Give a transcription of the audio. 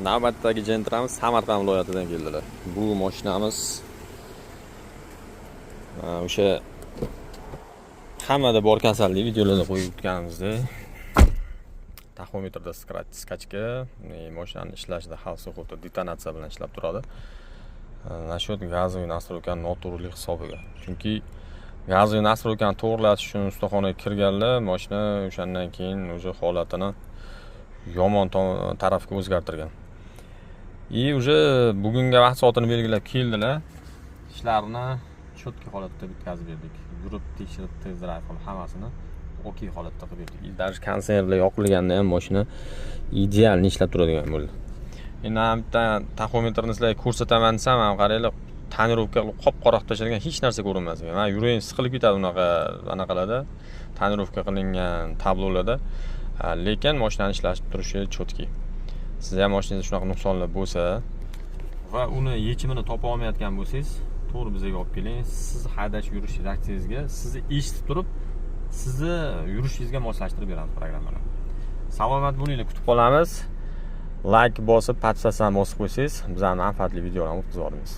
Navbatdagi Gentramiz Samarqand viloyatidan keldilar. Bu mashinamiz o'sha hammada bor kasallik, videolarda qo'yib o'tganimizdek, taxometrda скачка, mashinani ishlashida холостой ход da detonatsiya bilan ishlab turadi. Насчет газовый настройка ni noto'g'rilik hisobiga. Chunki газовый настройка ni to'g'irlatish uchun ustaxonaga kirganlar, mashina o'shandan keyin уже holatini yomon tarafga o'zgartirgan. И уже bugunga vaqt soatini belgilab keldilar. Ishlarini четкий holatda bitkazib berdik. Yurib, tekshirib, test drive qilib, hammasini окей holatda qilib berdik. И даже konditsionerlar yoqilganda ham mashina идеально ishlab turadigan bo'ldi. Endi mana bitta taxometrni sizlarga ko'rsataman desam, mana qaranglar, tonirovka qilib qop-qora qilib tashlagan, hech narsa ko'rinmas ekan. Mana yuragim siqilib ketadi unaqa anaqalarda, tonirovka qilingan tablolarda. Lekin mashinani ishlashib turishi четкий. Sizda ham mashinangizda shunaqa nuqsonlar bo'lsa va uni yechimini topa olmayotgan bo'lsangiz, to'g'ri bizga olib keling. Siz haydash yurish reaksiyangizga, sizni eshitib turib, sizni yurishingizga moslashtirib beramiz programmani. Salomat bo'linglar, kutib qolamiz. Layk bosib, подписаться bosib qo'ysangiz, bizlarni manfaatli videolarni o'tkazib yubormaysiz.